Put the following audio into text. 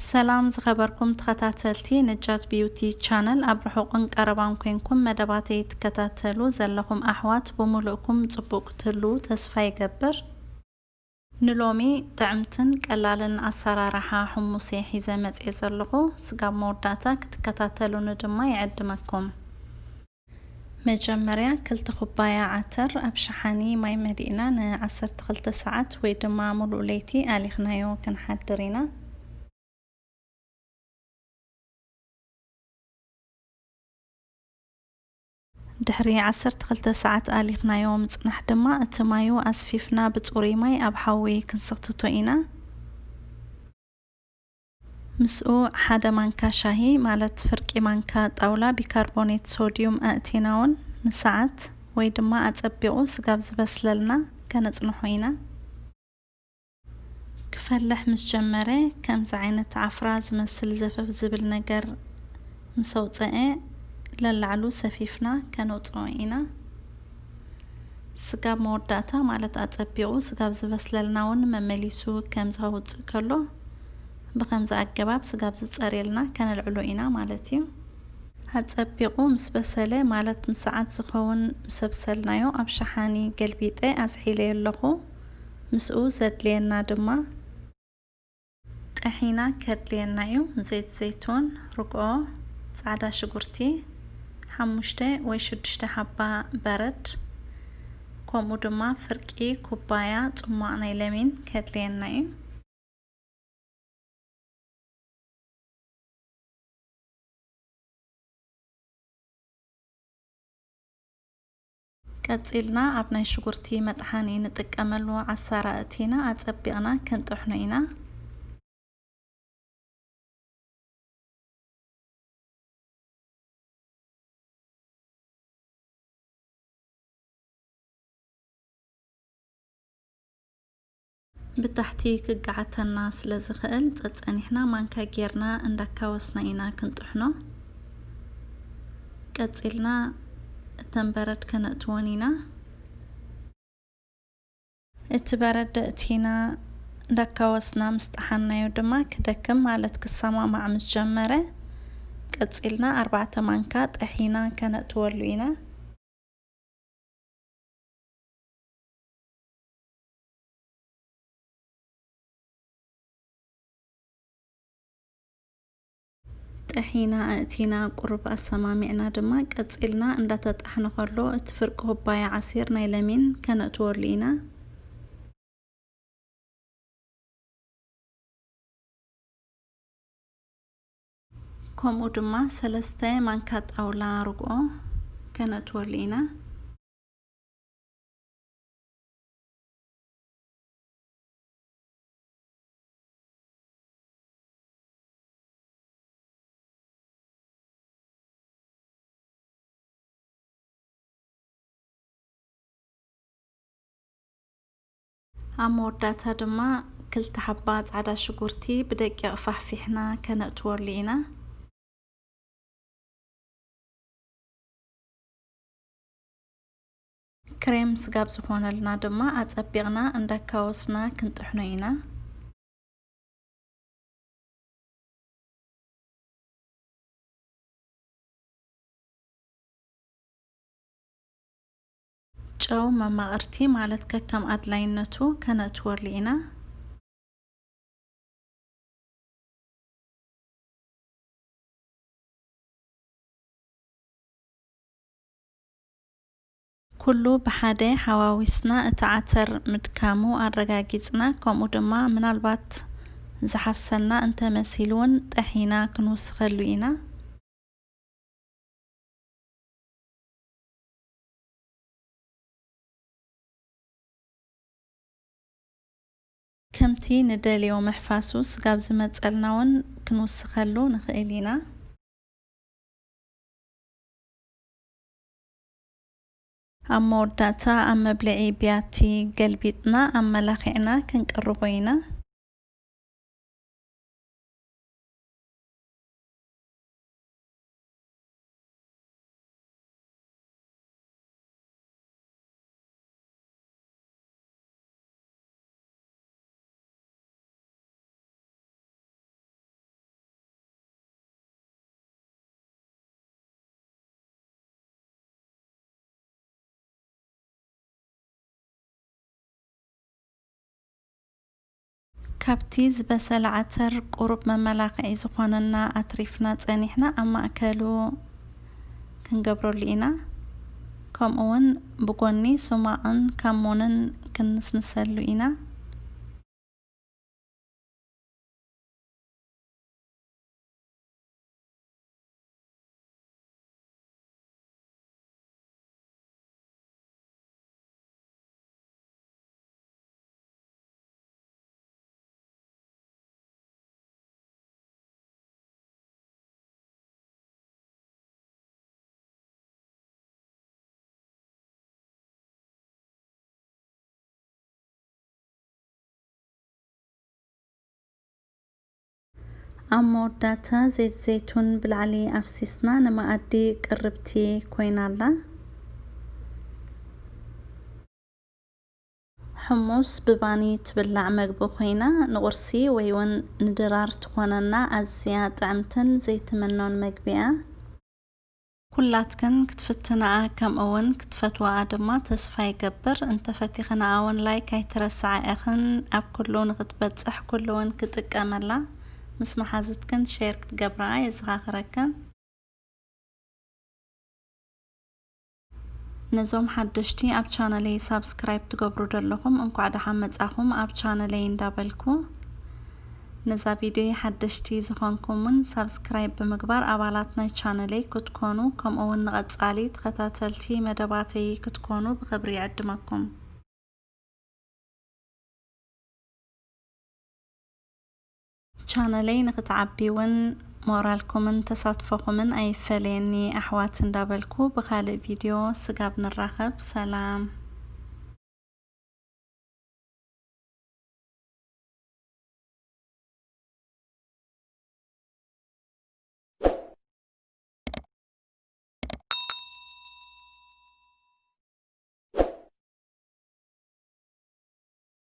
ሰላም ዝኸበርኩም ተኸታተልቲ ነጃት ቢዩቲ ቻነል፣ ኣብ ርሑቕን ቀረባን ኮንኩም መደባተይ ትከታተሉ ዘለኹም ኣሕዋት፣ ብምሉእኩም ጽቡቕ ክትህልዉ ተስፋ ይገብር። ንሎሚ ጥዕምትን ቀላልን ኣሰራርሓ ሕሙስ እየ ሒዘ መጽየ ዘለኹ። ስጋብ መወዳእታ ክትከታተሉኒ ድማ ይዕድመኩም። መጀመርያ ክልተ ኩባያ ዓተር ኣብ ሸሓኒ ማይ መሊእና ንዓሰርተ ክልተ ሰዓት ወይ ድማ ሙሉእ ለይቲ ኣሊኽናዮ ክንሓድር ኢና። ድሕሪ ዓሰርተ ክልተ ሰዓት ኣሊኽናዮ ምጽናሕ ድማ፣ እቲ ማዩ ኣስፊፍና ብጽሩይ ማይ ኣብ ሓዊ ክንስኽትቶ ኢና። ምስኡ ሓደ ማንካ ሻሂ፣ ማለት ፍርቂ ማንካ ጣውላ ቢካርቦኔት ሶድዩም ኣእቲና እውን ንሰዓት ወይ ድማ ኣጸቢቑ ስጋብ ዝበስለልና ከነጽንሖ ኢና። ክፈልሕ ምስ ጀመረ፣ ከምዚ ዓይነት ዓፍራ ዝመስል ዘፈፍ ዝብል ነገር ምስ ኣውጸአ፣ ለላዕሉ ሰፊፍና ከነውጽኦ ኢና። ስጋብ መወዳእታ፣ ማለት ኣጸቢቑ ስጋብ ዝበስለልና እውን መመሊሱ ከም ዘውጽእ ከሎ፣ ብኸምዚ ኣገባብ ስጋብ ዝጸርየልና ከነልዕሎ ኢና ማለት እዩ። ኣጸቢቑ ምስ በሰለ፣ ማለት ንሰዓት ዝኸውን ምስ ኣብሰልናዮ፣ ኣብ ሸሓኒ ገልቢጠ ኣዝሒለዮ ኣለኹ። ምስኡ ዘድልየና ድማ፣ ጠሒና ከድልየና እዩ። ዘይት ዘይቱን፣ ርግኦ፣ ጻዕዳ ሽጉርቲ፣ ሓሙሽተ ወይ ሽዱሽተ ሓባ በረድ፣ ከምኡ ድማ ፍርቂ ኩባያ ጽሟቕ ናይ ለሚን ከድልየና እዩ። ቀጺልና ኣብ ናይ ሽጉርቲ መጥሓኒ ንጥቀመሉ ዓሳራ ኣእቲና ኣጸቢቕና ክንጥሕኖ ኢና። ብታሕቲ ክገዓተና ስለ ዝኽእል፣ ጸጸኒሕና ማንካ ጌርና እንዳካወስና ኢና ክንጥሕኖ። ቀጺልና እተን በረድ ከነእትወን ኢና። እቲ በረድ ኣእቲና እንዳካወስና ምስ ጠሓንናዮ ድማ ክደክም፣ ማለት ክሰማማዕ ምስ ጀመረ፣ ቀጺልና ኣርባዕተ ማንካ ጠሒና ከነእትወሉ ኢና። ጠሒና ኣእቲና ቁሩብ ኣሰማሚዕና ድማ፣ ቀጺልና እንዳተጣሕነ ከሎ፣ እቲ ፍርቂ ኩባያ ዓሲር ናይ ለሚን ከነእትወሉ ኢና። ከምኡ ድማ ሰለስተ ማንካ ጣውላ ርግኦ ከነእትወሉ ኢና። ኣብ መወዳእታ ድማ ክልተ ሓባ ጻዕዳ ሽጉርቲ ብደቂቕ ፋሕፊሕና ከነእትወሉ ኢና። ክሬም ስጋብ ዝኾነልና ድማ ኣጸቢቕና እንዳካወስና ክንጥሕኖ ኢና። ጨው መማቕርቲ፣ ማለት ከከም ኣድላይነቱ ከነእትወሉ ኢና። ኩሉ ብሓደ ሓዋዊስና፣ እቲ ዓተር ምድካሙ ኣረጋጊጽና፣ ከምኡ ድማ ምናልባት ዝሓፍሰና እንተመሲሉ እውን ጠሒና ክንውስኸሉ ኢና። ከምቲ ንደልዮ ምሕፋሱ ስጋብ ዝመጸልና እውን ክንውስኸሉ ንኽእል ኢና። ኣብ መወዳእታ ኣብ መብልዒ ብያቲ ገልቢጥና ኣመላኺዕና ክንቅርቦ ኢና። ካብቲ ዝበሰለ ዓተር ቁሩብ መመላኽዒ ዝኾነና ኣትሪፍና ጸኒሕና ኣብ ማእከሉ ክንገብረሉ ኢና። ከምኡ እውን ብጎኒ ሱማቕን ካሞንን ክንስንሰሉ ኢና። ኣብ መወዳእታ ዘይት ዘይቱን ብላዕሊ ኣፍሲስና ንመኣዲ ቅርብቲ ኮይና ኣላ። ሕሙስ ብባኒ ትብላዕ መግቢ ኮይና ንቁርሲ ወይ እውን ንድራር ትኾነና ኣዝያ ጥዕምትን ዘይትምኖን መግቢ እያ። ኩላትክን ክትፍትናኣ ከምኡ እውን ክትፈትዋኣ ድማ ተስፋ ይገብር። እንተፈቲኽናኣ እውን ላይክ ኣይትረስዓ ኢኽን። ኣብ ኩሉ ንክትበፅሕ ኩሉ እውን ክጥቀመላ ምስ መሓዙትክን ሼር ክትገብራኣ የዘኻኽረክን። ነዞም ሓደሽቲ ኣብ ቻነለይ ሳብስክራይብ ትገብሩ ዘለኹም እንኳዕ ደሓን መጻኹም ኣብ ቻነለይ እንዳበልኩ፣ ነዛ ቪድዮ ሓደሽቲ ዝኾንኩምን ሳብስክራይብ ብምግባር ኣባላት ናይ ቻነለይ ክትኮኑ፣ ከምኡ እውን ንቐጻሊ ተኸታተልቲ መደባተይ ክትኮኑ ብኽብሪ ይዕድመኩም። ቻነለይ ንክትዓቢ እውን ሞራልኩምን ተሳትፎኹምን ኣይፈለየኒ ኣሕዋት እንዳበልኩ፣ ብኻልእ ቪድዮ ስጋብ ንራኸብ ሰላም።